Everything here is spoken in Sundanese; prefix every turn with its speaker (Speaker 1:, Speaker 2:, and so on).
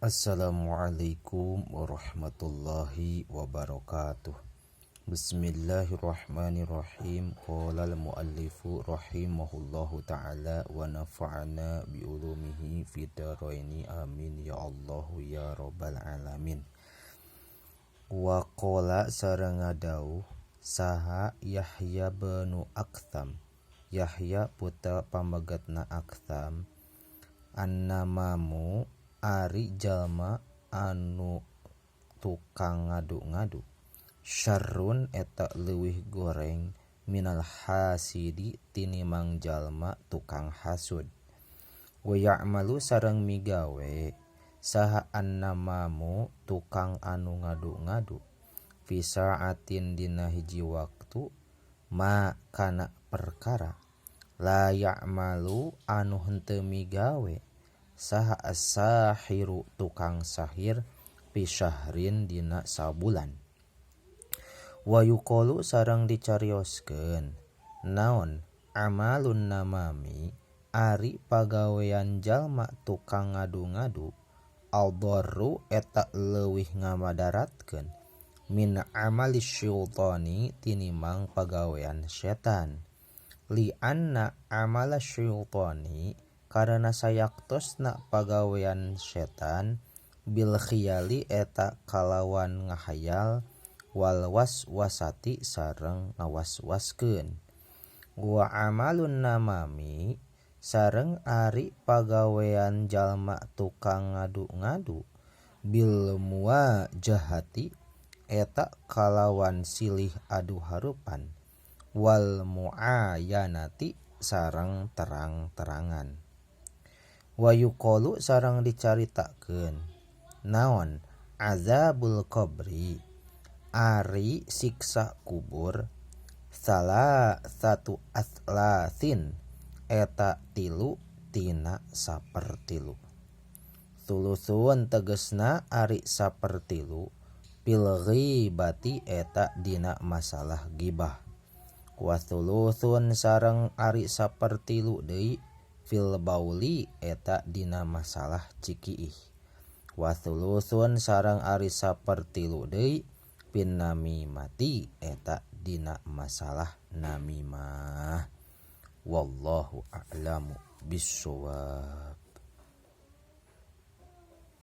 Speaker 1: Assalamualaikum warahmatullahi wabarakatuh. Bismillahirrahmanirrahim. Qala al-muallifu rahimahullahu ta'ala wa nafa'ana bi ulumihi fid dharaini, amin ya Allahu ya rabbal alamin. Wa qala sareng ngadawuh saha Yahya bin Aktsam, Yahya putra pamegetna Aktsam, annamamu ari jalma anu tukang ngadu-ngadu syarrun eta leuwih goreng minal hasidi tinimang jalma tukang hasud. Wa ya'malu sareng migawe saha annamamu tukang anu ngadu-ngadu fi sa'atin dina hiji waktu ma kana perkara la ya'malu anu henteu migawe saha as-sahiru tukang sahir fi syahrin dina sabulan. Wa yuqalu sareng dicarioskeun naon amalun namami ari pagawean jalma tukang ngadu-ngadu adarru eta leuwih ngamadaratkeun min amali syaitani tinimang pagawean setan. Li anna amala syaitani karena sayaktosna pagawean setan bil khiyali eta kalawan ngahayal wal waswasati sareng ngawas-waskeun. Wa amalun namami sareng ari pagawean jalma tukang ngadu-ngadu bil muwajahati eta kalawan silih adu harupan wal muayanati sareng terang-terangan. Wa yuqalu sareng dicaritakeun naon azabul qabri ari siksa kubur salah satu aslasin eta tilu tina sapertilu. Sulusun tegesna ari sapertilu fil ghibati eta dina masalah gibah. Wa sulusun sareng ari sapertilu deui fil bauli eta dina masalah cikiih. Wa sulusun sareng ari sapertilu deui fin namimati eta dina masalah namimah. Wallahu a'lamu bissawab.